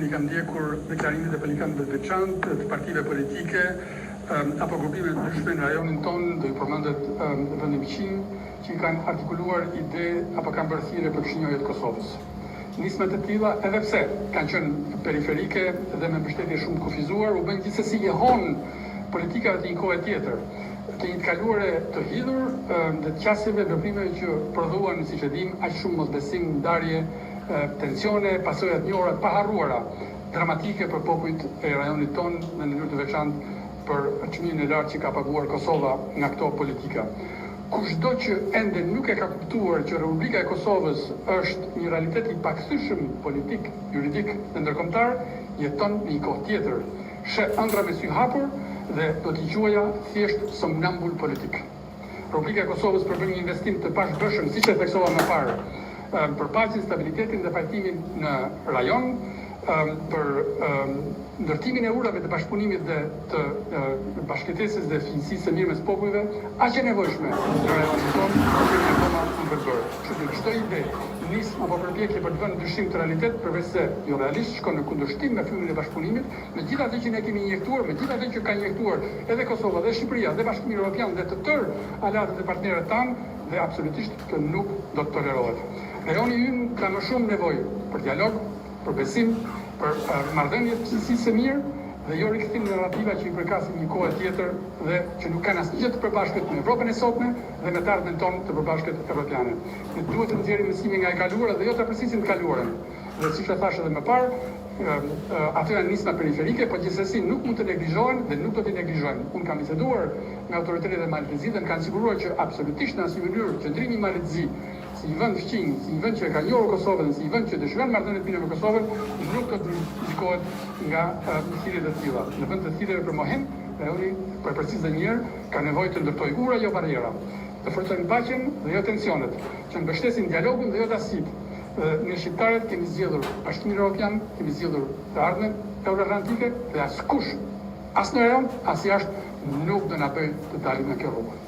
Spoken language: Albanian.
Unë i kam ndjekur deklarimet e politikanëve të veçantë, të partive politike apo grupime të ndryshme në rajonin tonë, do ju përmendët vendin fqinj, që i kanë artikuluar ide apo kanë bërë thirrje për çnjohje të Kosovës. Nisma të tilla, edhe pse kanë qenë periferike dhe me mbështetje shumë të kufizuar, u bëjnë gjithsesi jehonë politikave të një kohe tjetër, të një të kaluare të hidhur dhe të qasjeve, veprimeve që prodhuan, siç e dimë, aq shumë mosbesim, ndarje, tensione, pasoja të njohura të paharruara, dramatike për popujt e rajonit tonë dhe në mënyrë të veçantë për çmimin e lartë që ka paguar Kosova nga këto politika. Kushdo që ende nuk e ka kuptuar që Republika e Kosovës është një realitet i pakthyeshëm politik, juridik dhe ndërkombëtar, jeton në një kohë tjetër, sheh ëndrra me sy hapur dhe do t'i quaja thjesht somnambul politik. Republika e Kosovës përbën një investim të pazhbëshëm, siç e theksova më parë, për paqen, stabilitetin dhe pajtimin në rajon, për ndërtimin e urave të bashkëpunimit dhe të bashkëjetesës dhe fqinjësisë së mirë mes popujve, aq e nevojshme në rajonin tonë, që jemi akoma më për të bërë. Kështu që çdo ide, nismë apo përpjekje për të vënë në dyshim këtë realitet, përveçse jorealisht shkon në kundërshtim me frymën e bashkëpunimit, me gjithë atë që ne kemi injektuar, me gjithë atë që ka injektuar edhe Kosova dhe Shqipëria dhe Bashkimi Evropian dhe të tërë aleatët dhe partnerët tanë dhe absolutisht kjo nuk do të tolerohet. Rajoni ynë ka më shumë nevojë për dialog, për besim, për marrëdhënie të fqinjësisë së mirë dhe jo rikthim në narrativa që i përkasin një kohe tjetër dhe që nuk kanë asnjë gjë të përbashkët me Evropën e sotme dhe me të ardhmen tonë të përbashkët evropiane. Ne duhet të nxjerrim mësime nga e kaluara dhe jo ta përsërisim të kaluarën. Dhe siç e thashë edhe më parë, ato janë nisma periferike, po gjithsesi nuk mund të neglizhohen dhe nuk do t'i neglizhojmë. Unë kam biseduar me autoritetet e Malit të Zi dhe më kanë siguruar që absolutisht në asnjë mënyrë qëndrimi i Malit të Zi si një vend fqinj, si një vend që e ka njohur Kosovën dhe si një vend që dëshiron marrëdhënie të mira me Kosovën, nuk do të ndikohet nga thirrje të tilla. Në vend të thirrjeve për mohim, rajoni, po e përsëris edhe një herë, ka nevojë të ndërtojë ura, jo barriera. Të forcojmë paqen dhe jo tensionet, që mbështesin dialogun dhe jo dasitë. Dhe ne shqiptarët kemi zgjedhur Bashkimin Europian, kemi zgjedhur të ardhmen euroatlantike dhe askush, as në rajon, as jashtë, nuk do na bëjë të dalim nga kjo rrugë.